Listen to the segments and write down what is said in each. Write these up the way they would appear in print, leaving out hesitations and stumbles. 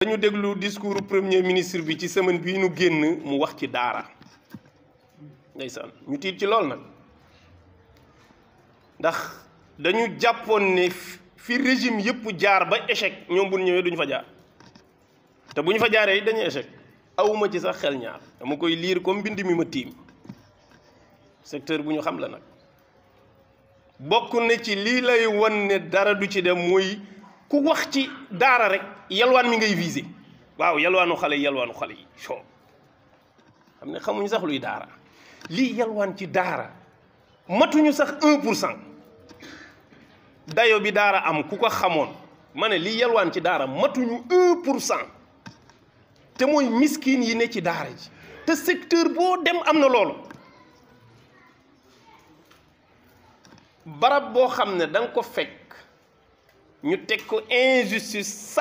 dañu déglu discours premier ministre bi ci semaine bii nu génn mu wax ci daara ndeysaan ñu tiit ci lool nag ndax dañu jàppoon ne fi régime yëpp jaar ba échec ñoom bu ñu ñëwee duñu fa jaar te bu ñu fa jaaree dañuy échec awuma ci sax xel ñaar dama koy liir comme mbind mi ma tiim secteur bu ñu xam la nag bokk na ci lii lay wan ne dara du ci dem mooy ku wax ci daara rek yalwaan mi ngay visé waaw yalwaanu xale yi soo xam ne xamuñu sax luy daara lii yalwaan ci daara matuñu sax 1% dayo bi daara am ku ko xamoon ma ne lii yalwaan ci daara matuñu 1% te mooy miskin yi ne ci daara ji te secteur boo dem am na loolu barab boo xam ne da nga ko fekk ñu teg ko injustice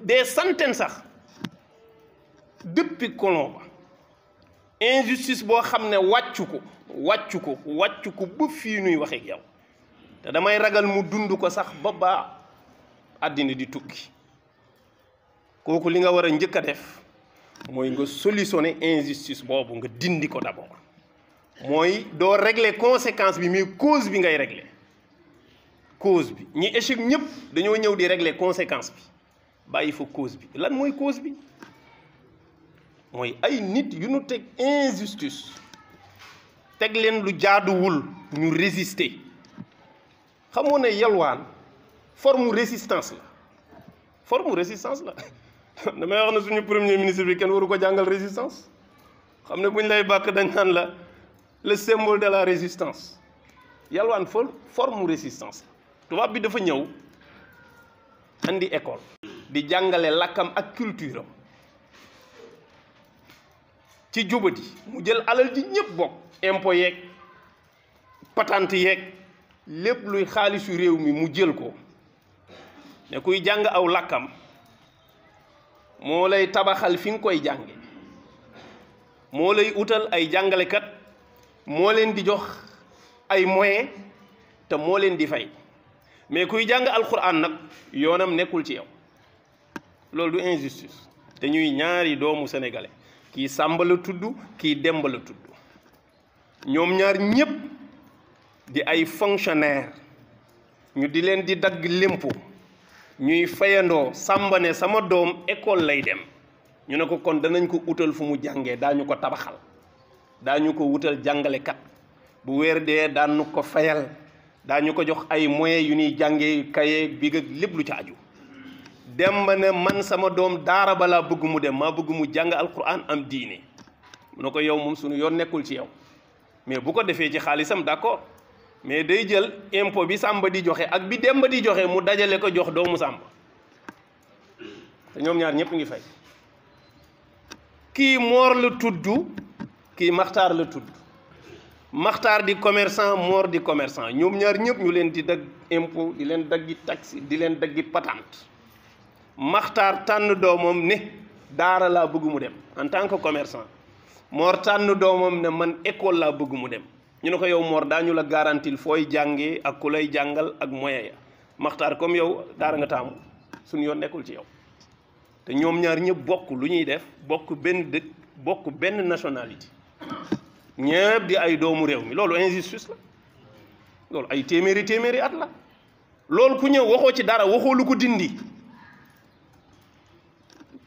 des centaines sax depuis colon ba injustice boo xam ne wàccu ko ba fii nuy waxee ak yow te damay ragal mu dund ko sax ba àddina di tukki kooku li nga war a njëkk a def mooy nga solutionner injustice boobu nga dindi ko d'abord mooy doo régler conséquence bi mais cause bi ngay régler cause bi ñi échec ñëpp dañoo ñëw di régler conséquence bi bàyyi fa cause bi lan mooy cause bi mooy ay nit yu nu teg injustice teg leen lu jaaduwul ñu résister xamoo ne yalwaan forme résistance la damay wax na suñu premier ministre bi kenn waru ko jàngal résistance xam ne buñ lay bàkk dañ naan la le symbole de la résistance yalwaan forme résistance tubaab bi dafa ñëw andi école di jàngale làkkam ak culture am ci jubadi mu jël alal ji ñëpp bokk impôt yeeg patente yeeg lépp luy xaalisu réew mi mu jël ko ne kuy jàng aw làkkam moo lay tabaxal fi nga koy jànge moo lay utal ay jàngalekat moo leen di jox ay moyens te moo leen di fay mais kuy jàng alxuraan nag yoonam nekkul ci yow loolu du injustice te ñuy ñaari doomu sénégalais kii Sàmba la tudd kii Demba la tudd ñoom ñaar ñépp di ay fonctionnaire ñu di leen di dagg lempo ñuy fayandoo Sàmba ne sama doom école lay dem ñu ne ko kon danañ ko utal fu mu jàngee daañu ko tabaxal daañu ko wutal jàngalekat bu weer dee daanu ko fayal daañu ko jox ay moyens yu ñuy jàngee kaye big ak lépp lu ci aju Demba ne man sama doom daara balaa bëgg mu dem maa bëgg mu jàng alquran am diine mu ne ko yow moom suñu yoon nekkul ci yow mais bu ko defee ci xaalisam d'accord mais day jël impôt bi Sàmba di joxe ak bi Demba di joxe mu dajale ko jox doomu Sàmba te ñoom ñaar ñëpp ngi fay kii Moor la tudd kii Maxtaar la tudd Maxtaar di commerçant Moor di commerçant ñoom ñaar ñëpp ñu leen di dagg impôt di leen daggi taxe di leen daggi patente Maxtaar tànn doomam ne daara laa bëgg mu dem en tant que commerçant Moor tànn doomam ne man école laa bëgg mu dem ñu ne ko yow Moor daañu la garantil fooy jàngee ak ku lay jàngal ak moyen ya Maxtaar comme yow daara nga taamu suñu yoon nekkul ci yow te ñoom ñaar ñëpp bokk lu ñuy def bokk benn dëkk bokk benn nationalité ñëpp di ay doomu réew mi loolu injustice la loolu ay téeméeri at la loolu ku ñëw waxoo ci dara waxoo lu ko dindi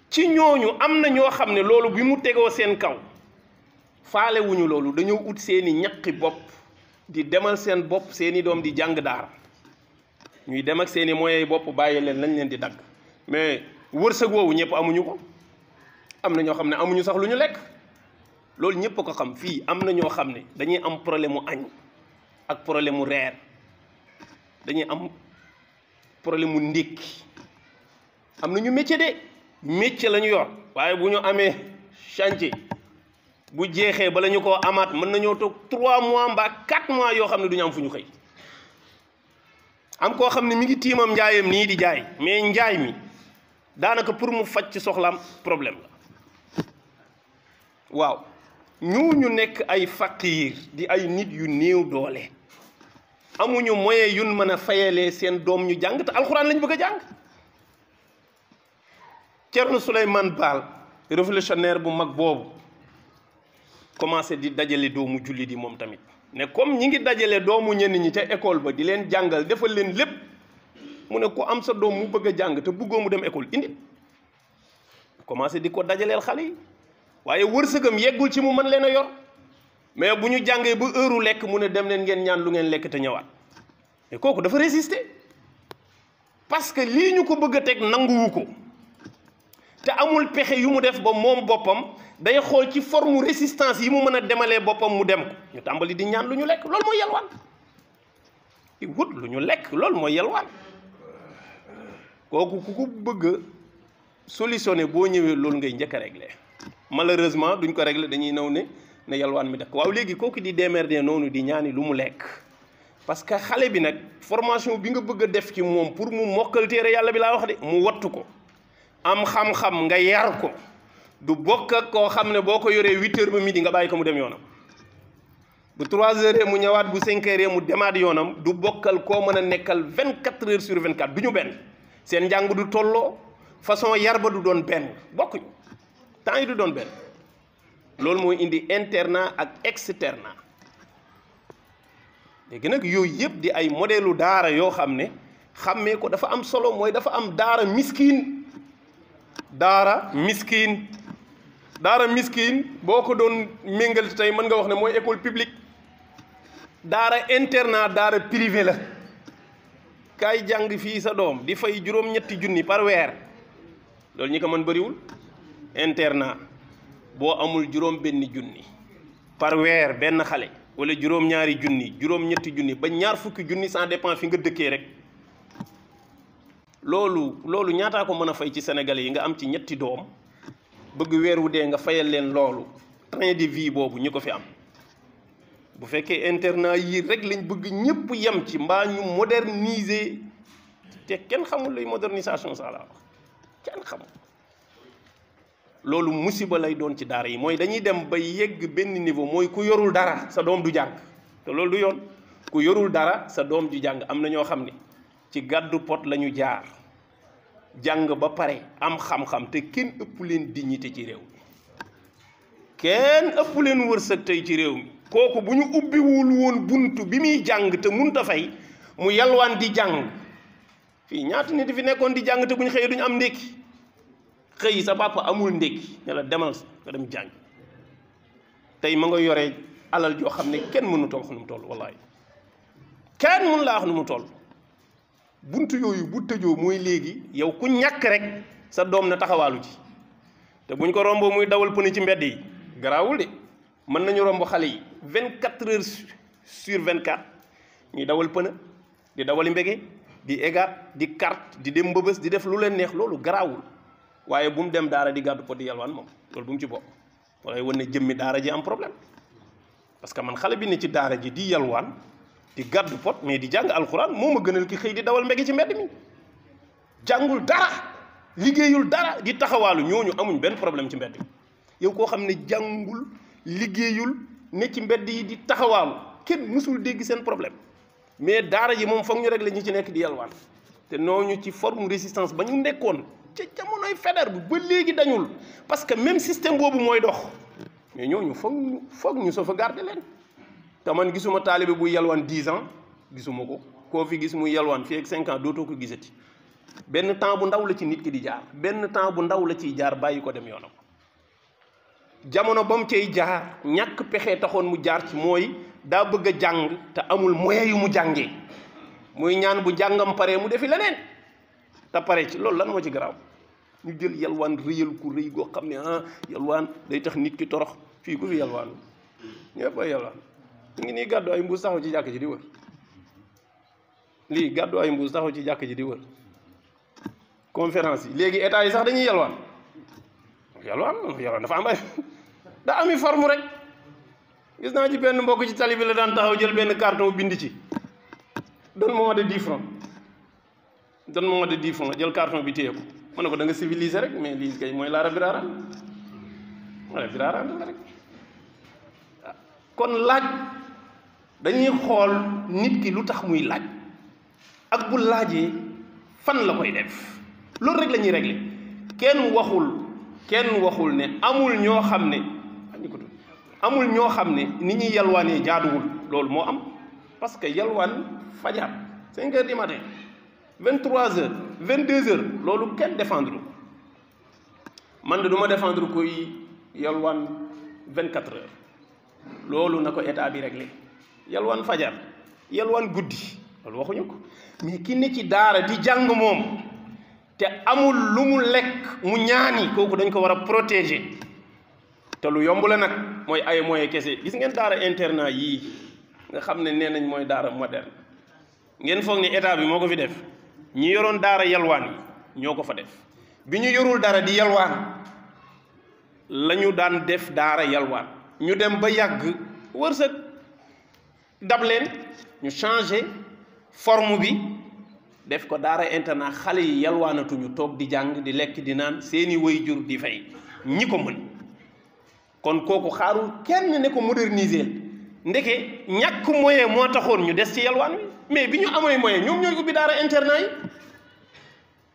ci ñooñu am na ñoo xam ne loolu bi mu tegoo seen kaw faale wuñu loolu dañoo ut seeni ñaqi bopp di demal seen bopp seeni doom di jàng daara ñuy dem ak seeni moyens bopp bàyyi leen lañ leen di dagg mais wërsëg woowu ñëpp amuñu ko am na ñoo xam ne amuñu sax lu ñu lekk loolu ñëpp a ko xam fii am na ñoo xam ne dañuy am problème mu añ ak problème mu reer dañuy am problème mu ndékki am na ñu métier de métier la ñu yor waaye bu ñu amee chantier bu jeexee bala ñu koo amaat mën nañoo toog 3 mois mbaa 4 mois yoo xam ne du ñu am fu ñu xëy am koo xam ne mi ngi tiimam njaayam nii di jaay mais njaay mi daanaka pour mu faj ci soxlaam problème la waaw ñu nekk ay faqiir di ay nit yu néew doole amuñu moyen yun mën a fayalee seen doom ñu jàng te alxuraan lañ bëgg a jàng Thierno Souleymane Baal révolutionnaire bu mag boobu commencé di dajale doomu julli di moom tamit ne comme ñi ngi dajale doomu ñenn ñi ca école ba di leen jàngal defal leen lépp mu ne ku am sa doom mu bëgg a jàng te bëggoo mu dem école indi commencé di ko dajaleel xale yi waaye wërsëgam yeggul ci mu mën leen a yor mais bu ñu jàngee ba heure lekk mu ne dem leen ngeen ñaan lu ngeen lekk te ñëwaat et kooku dafa résister parce que lii ñu ko bëgg a teg nanguwu ko te amul pexe yu mu def ba moom boppam day xool ci forme résistance yi mu mën a demalee boppam mu dem ko ñu tàmbali di ñaan lu ñu lekk loolu mooy yalwaan di wut lu ñu lekk loolu mooy yalwaan kooku ku ko bëgg a solutionné boo ñëwee loolu ngay njëkk a réglé malheureusement duñ ko réglé dañuy naw ne yalwaan mi dëkk waaw léegi kooku di démerder noonu di ñaani lu mu lekk parce que xale bi nag formation bi nga bëgg a def ci moom pour mu mokkal téere yàlla bi laa wax de mu wattu ko am xam-xam nga yar ko du bokk ak koo xam ne boo ko yoree 8 heures ba midi nga bàyyi ko mu dem yoonam bu 3 heures mu ñëwaat bu 5 heures mu demaat yoonam du bokkal koo mën a nekkal 24 heures sur 24 du ñu benn seen njàng du tolloo façon yar ba du doon benn bokkuñu temps yi du doon benn loolu mooy indi internat ak externat léegi nag yooyu yëpp di ay modèlu daara yoo xam ne xàmmee ko dafa am solo mooy dafa am daara miskin boo ko doon méngal tey mën nga wax ne mooy école publique daara internat daara privé la kaay jàng fii sa doom di fay juróom-ñetti junni par weer loolu ñi ko mën bëriwul internat boo amul juróom benn junni par weer benn xale wala juróom-ñaari junni juróom-ñetti junni ba ñaar fukki junni ça dépend fi nga dëkkee rek loolu ñaataa ko mën a fay ci Sénégalais yi nga am ci ñetti doom bëgg weer wu dee nga fayal leen loolu train de vie boobu ñu ko fi am bu fekkee internat yi rek lañ bëgg ñëpp yem ci mbaa ñu moderniser te kenn xamul luy modernisation sax la wax kenn xamul loolu musiba lay doon ci daara yi mooy dañuy dem ba yegg benn niveau mooy ku yorul dara sa doom du jàng te loolu du yoon ku yorul dara sa doom du jàng am na ñoo xam ne ci gàddu pot la ñu jaar jàng ba pare am xam-xam te kenn ëpp leen dignité ci réew mi kenn ëpp leen wërsëg tey ci réew mi kooku bu ñu ubbiwul woon buntu bi muy jàng te munta fay mu yalwaan di jàng fii ñaata nit fi nekkoon di jàng te bu ñu xëyee duñu am ndékki xëy sa papa amul ndékki ne la demal nga dem jàng tey ma nga yore alal joo xam ne kenn mënu wax nu mu toll wallaay kenn mënu laa wax nu mu toll buntu yooyu bu tëjoo mooy léegi yow ku ñàkk rek sa doom na taxawaalu ci te buñ ko romboo muy dawal pëne ci mbedd yi garaawul de mën nañu romb xale yi 24 heures sur 24 ñuy dawal pëne di dawali mbege di égaat di carte di dem mbëbës di def lu leen neex loolu garaawul waaye bu mu dem daara di gàddu pot di yalwaan moom loolu bu mu ci bokk wala wan ne jëmmi daara ji am problème parce que man xale bi ne ci daara ji di yalwaan di gàddu pot mais di jàng alxuraan moo ma gënal ki xëy di dawal mbégi ci mbedd mi jàngul dara liggéeyul dara di taxawaalu ñooñu amuñ benn problème ci mbedd mi yow koo xam ne jàngul liggéeyul ne ci mbedd yi di taxawaalu kenn mësul dégg seen problème mais daara ji moom foog ñu rek la ñu ci nekk di yalwaan te nooñu ci forme résistance ba ñu nekkoon ca jamonoy Faidherbe bu ba léegi dañul parce que même système boobu mooy dox mais ñooñu foog ñu sauvegarder leen te man gisuma taalibe buy yalwaan 10 ans gisuma ko koo fi gis muy yalwaan fii ak 5 ans dootoo ko gisati benn temps bu ndaw la ci nit ki di jaar benn temps bu ndaw la ciy jaar bàyyi ko dem yoonam jamono ba mu cay jaar ñàkk pexe taxoon mu jaar ci mooy daa bëgg a jàng te amul moyen yu mu jàngee muy ñaan bu jàngam pare mu defi leneen te pare ci loolu lan moo ci garaaw ñu jël yalwaan rëyal ku rëy goo xam ne yalwaan day tax nit ki torox fii ku fi yalwaan ñëpp ay yalwaan ñu ngi nii gàddu ay mbuus taxaw ci jàkk ji di wër lii gàddu ay mbuus taxaw ci jàkk ji di wër conférence yi léegi état yi sax dañuy yalwaan dafa am ay daa ami forme rek gis naa ci benn mbokk ci tali bi la daan taxaw jël benn carton bind ci donne-moi de 10 francs donne-moi de 10 francs jël carton bi téye ko ma ne ko da nga civilisé rek mais lii kay mooy laara biraaraan wala biraaraan la rek kon laaj dañuy xool nit ki lu tax muy laaj ak bu laajee fan la koy def loolu rek la ñuy réglé kenn waxul ne amul ñoo xam ne amul ñoo xam ne ni ñuy yalwaanee jaaduwul loolu moo am parce que yalwaan fajar 5 heures du matin 23 heures 22 heures loolu kenn défendre man de du ma défendre koy yalwaan 24 heures loolu na ko état bi réglé yalwaan fajar yalwaan guddi loolu waxuñu ko mais ki ne ci daara di jàng moom te amul lu mu lekk mu ñaani kooku dañ ko war a protéger te lu yomb la nag mooy ay moyens kese gis ngeen daara internat yii nga xam ne nee nañ mooy daara moderne ngeen foog ni état bi moo ko fi def ñi yoroon daara yalwaan yi ñoo ko fa def bi ñu yorul dara di yalwaan la ñu daan def daara yalwaan ñu dem ba yàgg wërsëg dab leen ñu changé forme bi def ko daara internat xale yi yalwaanatuñu toog di jàng di lekk di naan seeni waajur di fay ñi ko mën kon kooku xaarul kenn ne ko moderniser ndeke ñàkk moyen moo taxoon ñu des ci yalwaan wi mais bi ñu amee moyen ñoom ñooy ubbi daara internat yi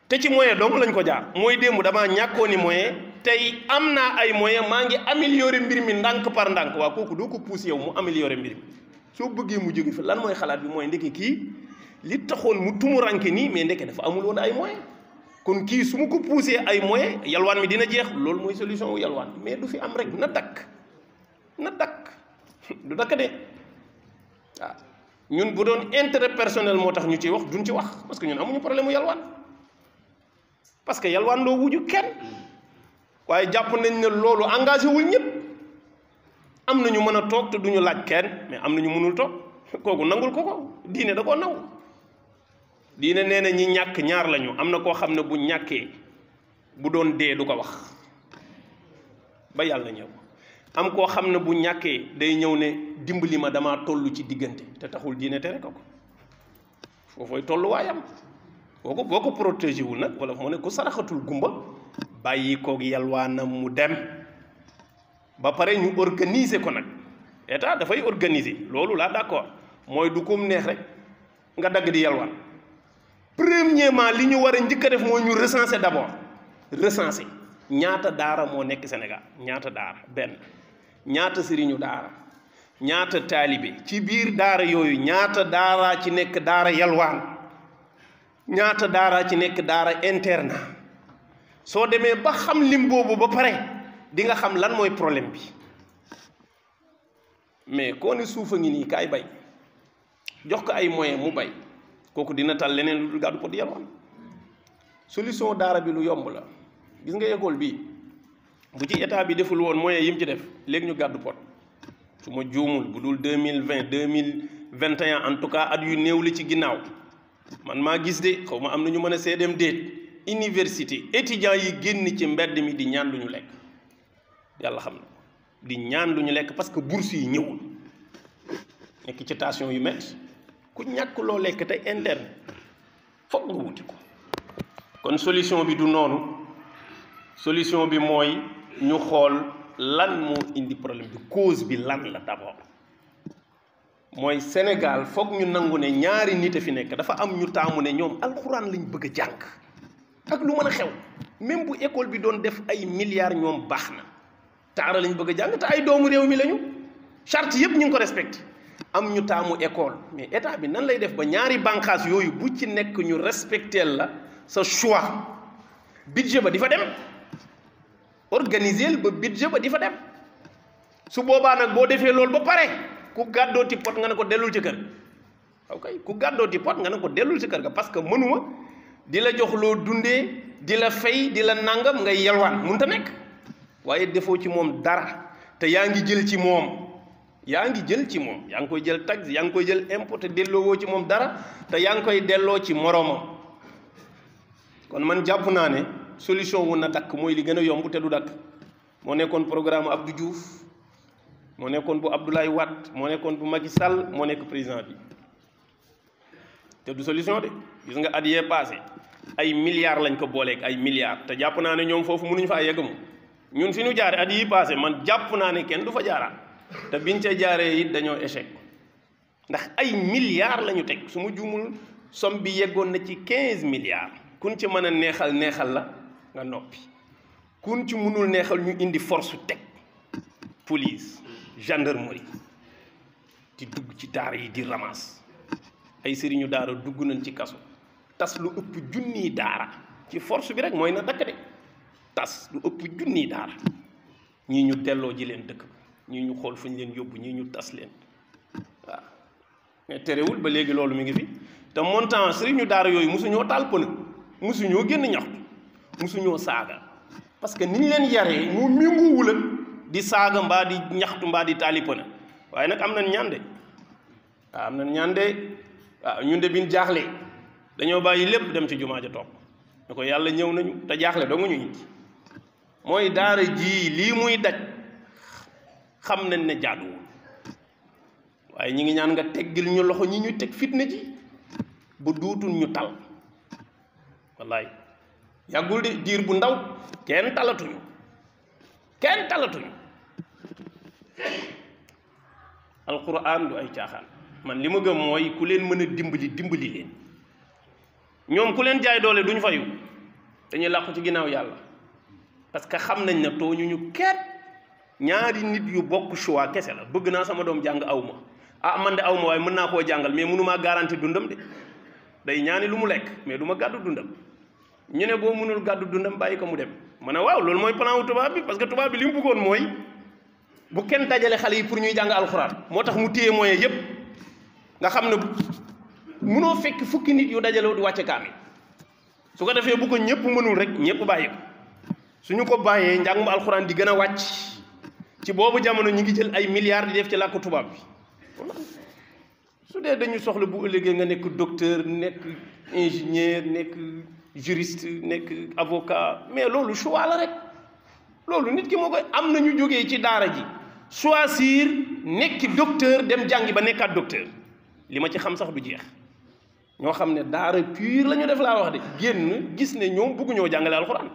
te ci moyen dong lañ ko jaar mooy démb damaa ñàkkooni moyen tey am naa ay moyen maa ngi améliorer mbir mi ndànk par ndànk waa kooku doo ko pousse yow mu améliorer mbir mi soo bëggee mu jóge fi lan mooy xalaat bi mooy ndeke kii li taxoon mu tumuranke nii mais ndeke dafa amul woon ay moyen kon kii su ma ko poussé ay moyen yalwaan mi dina jeex loolu mooy solution wu yalwaan mais du fi am rek na dakk du dakk de waaw ñun bu doon intérêt personnel moo tax ñu ciy wax duñ ci wax parce que ñun amuñu problème mu yalwaan parce que yalwaan loo wuju kenn waaye jàpp nañ ne loolu engagé wul ñëpp am na ñu mën a toog te duñu laaj kenn mais am na ñu mënul toog kooku nangul ko diine da koo nangu diine nee na ñi ñàkk ñaar lañu am na koo xam ne bu ñàkkee bu doon dee du ko wax ba yàlla ñëw am koo xam ne bu ñàkkee day ñëw ne dimbali ma damaa toll ci diggante te taxul diine tere ko foofooy tolluwaayam boo ko protégé wul nag wala moo ne ku saraxatul gumba bàyyi koog yalwaanam mu dem ba pare ñu organiser ko nag état dafay organiser loolu laa d'accord mooy du kum neex rek nga dagg di yalwaan premièrement li ñu war a njëkk a def mooy ñu recenser d'abord recenser ñaata daara moo nekk Sénégal ñaata daara benn ñaata sëriñu daara ñaata taalibe ci biir daara yooyu ñaata daara ci nekk daara yalwaan ñaata daara ci nekk daara internat soo demee ba xam lim boobu ba pare di nga xam lan mooy problème bi mais koo ne suufa ngi nii kaay bay jox ko ay moyen mu bay kooku dina tal leneen lu dul gàddu pot yalwaan solution daara bi lu yomb la gis nga école bi bu ci état bi deful woon moyen yi mu ci def léegi ñu gàddu pot su ma juumul bu dul 2020 2021 en tout cas at yu néew li ci ginnaaw man maa gis de xaw ma am na ñu mën a seedeem déet université étudiants yi génn ci mbedd mi di ñaan lu ñu lekk yàlla xam na di ñaan lu ñu lekk parce que bourse yi ñëwul nekk ci tension yu métti ku ñàkk loo lekk te interne foog nga wuti ko kon solution bi du noonu solution bi mooy ñu xool lan moo indi problème bi cause bi lan la d'abord mooy Sénégal foog ñu nangu ne ñaari nit a fi nekk dafa am ñu taamu ne ñoom alxuraan lañ bëgg a jàng ak lu mën a xew même bu école bi doon def ay milliards ñoom baax na taara lañ bëgg a jàng te ay doomu réew mi lañu charte yëpp ñu ngi ko respecté am ñu taamu école mais état bi nan lay def ba ñaari bànqaas yooyu bu ci nekk ñu respecté la sa choix budget ba di fa dem organiser ba budget ba di fa dem su boobaa nag boo defee loolu ba pare ku gàddooti pot nga ne ko dellul ci kër ok ku gàddooti pot nga ne ko dellul ci kër ga parce que mënuma di la jox loo dundee di la fay di la nangam ngay yalwaan mënut a nekk waaye defoo ci moom dara te yaa ngi jël ci moom yaa ngi koy jël taxe yaa ngi koy jël impôt te delloowoo ci moom dara te yaa ngi koy delloo ci moroomam kon man jàpp naa ne solution wu na dakk mooy li gën a yomb te du dakk moo nekkoon programme Abdou Diouf moo nekkoon bu Abdoulaye Wade moo nekkoon bu Macky Sall moo nekk président bi te du solution de gis nga at yee passé ay milliards lañ ko booleeg ay milliards te jàpp naa ne ñoom foofu mënuñu faa yegg moom ñun fi ñu jaare at yii passé man jàpp naa ne kenn du fa jaaraat te biñ ca jaaree it dañoo échec ndax ay milliards la ñu teg su ma juumul somme bi yeggoon na ci 15 milliards kun ci mën a neexal la nga noppi kun ci mënul neexal ñu indi force teg police gendarmerie di dugg ci daara yi di ramas ay sëriñu daara dugg nañ ci kaso tas lu ëpp junniy daara ci force bi rek mooy na dakk de tas lu ëpp junniy daara ñii ñu delloo ji leen dëkk ñii ñu xool fu ñu leen yóbbu ñii ñu tas leen waaw mais terewul ba léegi loolu mi ngi fi te montant sëriñu daara yooyu mosuñoo taal pëna mosuñoo génn ñaxtu mosuñoo saaga parce que niñ leen yaree moo méngoowul ak di saaga mbaa di ñaxtu mbaa di taali pëna waaye nag am nañ ñaan de waaw am nañ ñaan de waaw ñun de biñ jaaxlee dañoo bàyyi lépp dem ci jumaa ja toog ne ko yàlla ñëw nañu te jaaxle dong ñu ngi mooy daara ji lii muy daj xam nañ ne jaaduwul waaye ñi ngi ñaan nga teggil ñu loxo ñi ñu teg fitna ji bu duutul ñu tal wallaay yàggul de diir bu ndaw kenn talatuñu alquran du ay caaxaan man li ma gëm mooy ku leen mën a dimbali leen ñoom ku leen jaay doole duñ fayu dañuy làqu ci ginnaaw yàlla parce que xam nañ ne tooñuñu kenn ñaari nit yu bokk choix kese la bëgg naa sama doom jàng aw ma man de aw ma waaye mën naa koo jàngal mais mënumaa garanti dundam de day ñaani lu mu lekk mais du ma gàddu dundam ñu ne boo mënul gàddu dundam bàyyi ko mu dem ma ne waaw loolu mooy plan wu tubaab bi parce que tubaab bi li mu bëggoon mooy bu kenn dajale xale yi pour ñuy jàng alxuraan moo tax mu téye moyen yépp nga xam ne munoo fekk fukki nit yu dajalewu di wàcce kaamil su ko defee bu ko ñëpp mënul rek ñëpp bàyyi ko suñu ko bàyyee njàngum alxuraan di gën a wàcc ci boobu jamono ñi ngi jël ay milliards di def ci làkku tubaab bi su dee dañu soxla bu ëllëgee nga nekk docteur nekk ingénieur nekk juriste nekk avocat mais loolu choix la rek loolu nit ki moo koy am na ñu jógee ci daara ji choisir nekki docteur dem jàngi ba nekkaat docteur li ma ci xam sax du jeex ñoo xam ne daara pure la ñu def laa wax de génn gis ne ñoom bëgg ñoo jàngale alxuraan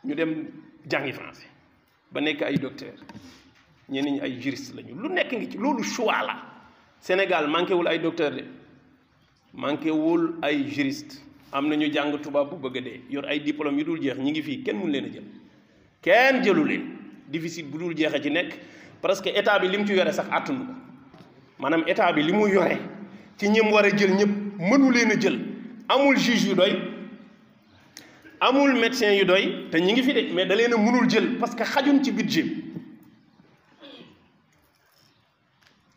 ñu dem jàngi français ba nekk ay docteur ñenn ñi ay juriste lañu lu nekk ngi ci loolu choix la Sénégal manqué wul ay docteur de manqué wul ay juriste am na ñu jàng tubaab bu bëgg a dee yor ay diplôme yu dul jeex ñi ngi fii kenn mun leen a jël kenn jëlu leen déficit bu dul jeex a ci nekk parce que état bi li mu ci yore sax àttanu ko maanaam état bi li mu yore ci ñim war a jël ñëpp mënu leen a jël amul juge yu doy amul médecin yu doy te ñi ngi fi de mais da leen a mënul jël parce que xajun ci budget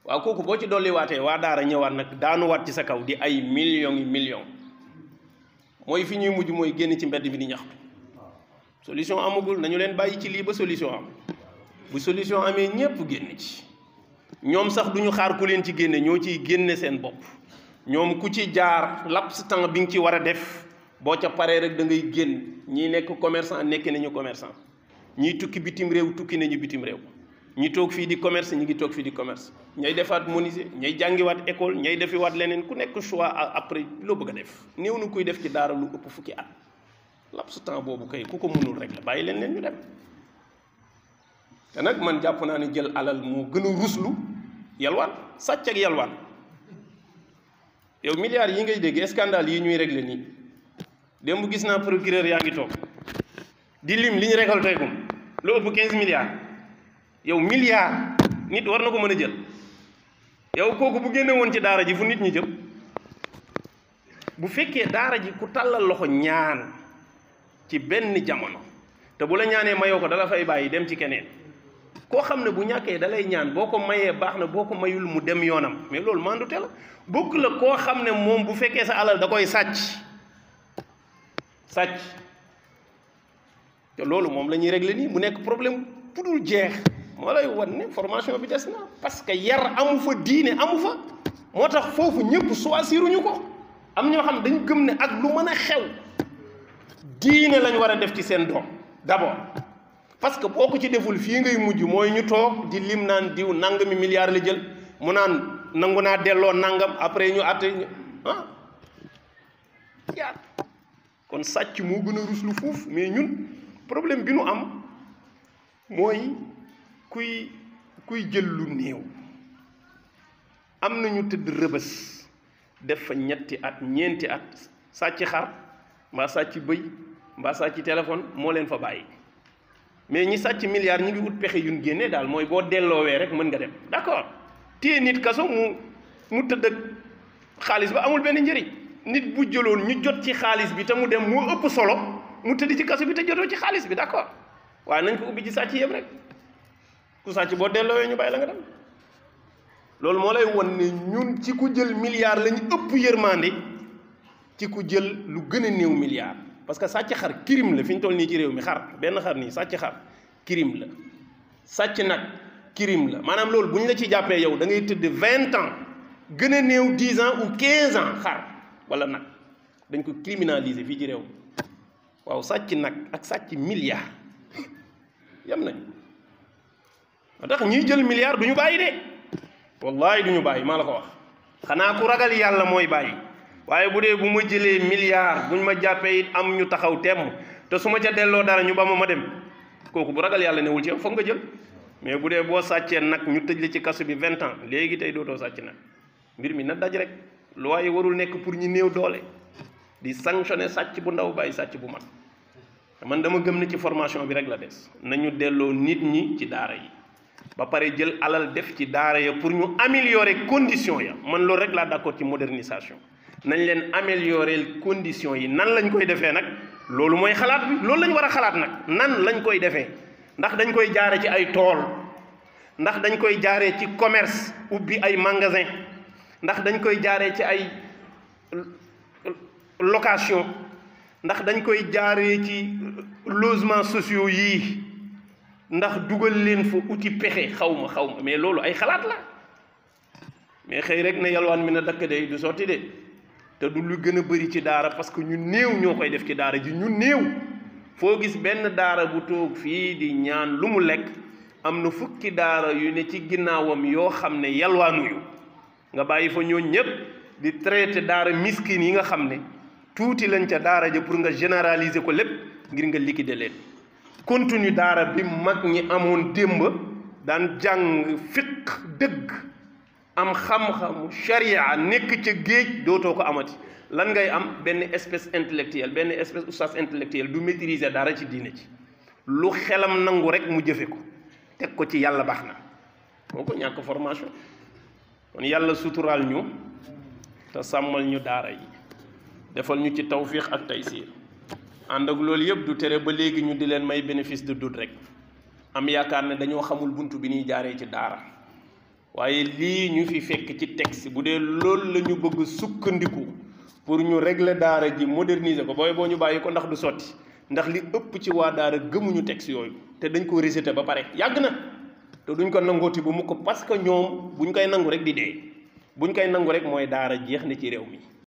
waaw kooku boo ci dolli waatee waa daara ñëwaat nag daanuwaat ci sa kaw di ay millions mooy fi ñuy mujj mooy génn ci mbedd bi di ñaxtu solution amagul nañu leen bàyyi ci lii ba solution am bu solution amee ñépp génn ci ñoom sax duñu xaar ku leen ci génne ñoo ciy génne seen bopp ñoom ku ci jaar laps temps bi nga ci war a def boo ca paree rek da ngay génn ñii nekk commerçant nekk nañu commerçant ñii tukki bitim réew tukki nañu bitim réew ñi toog fii di commerce ñi ngi toog fii di commerce ñay defaat menuisier ñay jàngiwaat école ñay defiwaat leneen ku nekk choix après loo bëgg a def néew na kuy def ci daara lu ëpp fukki at laps temps boobu kay ku ko mënul rek la bàyyi leen ñu dem te nag man jàpp naa ne jël alal moo gën a ruslu yalwaan sàcc ak yalwaan yow milliards yi ngay dégg scandale yi ñuy régler nii démb gis naa procureur yaa ngi toog di lim li ñu récolté gum lu ëpp 15 milliards yow milliard nit war na ko mën a jël yow kooku bu génne woon ci daara ji fu nit ñi jëm bu fekkee daara ji ku tàllal loxo ñaan ci benn jamono te bu la ñaanee mayoo ko dala fay bàyyi dem ci keneen koo xam ne bu ñàkkee dalay ñaan boo ko mayee baax na boo ko mayul mu dem yoonam mais loolu mandute la bokk la koo xam ne moom bu fekkee sa alal da koy sàcc te loolu moom la ñuy régler nii mu nekk problème bu dul jeex moo lay wan ne formation bi des na parce que yar amu fa diine amu fa moo tax foofu ñëpp choisiruñu ko am ñoo xam dañu gëm ne ak lu mën a xew diine lañ war a def ci seen doom d'abord parce que boo ko ci deful fii ngay mujj mooy ñu toog di lim naan diw nangami milliards la jël mu naan nangu naa delloo nangam après ñu àtte yaa kon sàcc moo gën a ruslu fuuf mais ñun problème bi nu am mooy kuy jël lu néew am na ñu tëdd rëbës def fa ñetti at ñeenti at sàcc xar mbaa sàcc bëy mbaa sàcc téléphone moo leen fa bàyyi mais ñi sàcc milliards ñi ngi ut pexe yuñ génne daal mooy boo delloowee rek mën nga dem d'accord téye nit kaso mu tëdd ak xaalis ba amul benn njëriñ nit bu jëloon ñu jot ci xaalis bi te mu dem moo ëpp solo mu tëdd ci kaso bi te jotoo ci xaalis bi d'accord waaye nañ ko ubbi ci sàcc yëpp rek ku sàcc boo delloowee ñu bàyyi la nga dem loolu moo lay won ne ñun ci ku jël milliard lañu ëpp yërmande ci ku jël lu gën a néew milliard parce que sàcc xar crime la fi ñu toll nii ci réew mi xar benn xar nii sàcc xar crime la sàcc nag crime la maanaam loolu bu ñu la ci jàppee yow da ngay tëdd 20 ans gën a néew 10 ans ou 15 ans xar wala nag dañ ko criminaliser fii ci réew mi waaw sàcc nag ak sàcc milliard yam nañ moo tax ñiy jël milliard du ñu bàyyi de wallahi du ñu bàyyi maa la ko wax xanaa ku ragal yàlla mooy bàyyi waaye bu dee bu ma jëlee milliard buñ ma jàppee it am ñu taxaw temm te su ma ca delloo dara ñu ba ma dem kooku bu ragal yàlla newul ci yow foog nga jël mais bu dee boo sàccee nag ñu tëj la ci kaso bi 20 ans léegi tey dootoo sàcc nag mbir mi na daj rek loi warul nekk pour ñu néew doole di sanctionner sàcc bu ndaw bàyyi sàcc bu mag man dama gëm ne ci formation bi rek la des nañu delloo nit ñi ci daara yi ba pare jël alal def ci daara ya pour ñu améliorer conditions ya man loolu rek laa d'accord ci modernisation nañ leen améliorer conditions yi nan lañ koy defee nag loolu mooy xalaat bi loolu lañ war a xalaat nag nan lañ koy defee ndax dañ koy jaare ci ay tool ndax dañ koy jaaree ci commerce ubbi ay magasin ndax dañ koy jaaree ci ay location ndax dañ koy jaaree ci logements sociaux yii ndax dugal leen fa uti pexe xaw ma mais loolu ay xalaat la mais xëy rek ne yalwaan mi na dakk de du sotti de te du lu gën a bëri ci daara parce que ñu néew ñoo koy def ci daara ji ñu néew foo gis benn daara bu toog fii di ñaan lu mu lekk am na fukki daara yu ne ci ginnaawam yoo xam ne yalwaanuyu nga bàyyi fa ñooñ ñëpp di traité daara miskin yi nga xam ne tuuti lañ ca daara ja pour nga généraliser ko lépp ngir nga liquider leen contenu daara bi mag ñi amoon démb daan jàng fiq dëgg am xam-xamu sharia nekk ca géej dootoo ko amati lan ngay am benn espèce intellectuelle benn espèce oustaz intellectuel du maîtriser dara ci diine ci lu xelam nangu rek mu jëfe ko teg ko ci yàlla baax na moo ko ñàkk formation kon yàlla suturaal ñu te sàmmal ñu daara yi defal ñu ci tawfiq ak taysiir ànd ak loolu yëpp du tere ba léegi ñu di leen may bénéfice de doute rek am yaakaar ne dañoo xamul buntu bi ñuy jaaree ci daara waaye lii ñu fi fekk ci texte bu dee loolu la ñu bëgg sukkandiku pour ñu régler daara ji moderniser ko boo ñu bàyyi ko ndax du sotti ndax li ëpp ci waa daara gëmuñu texte yooyu te dañ ko rejeté ba pare yàgg na te duñ ko nangooti bu mu ko parce que ñoom buñ koy nangu rek di dee buñ koy nangu rek mooy daara jeex na ci réew mi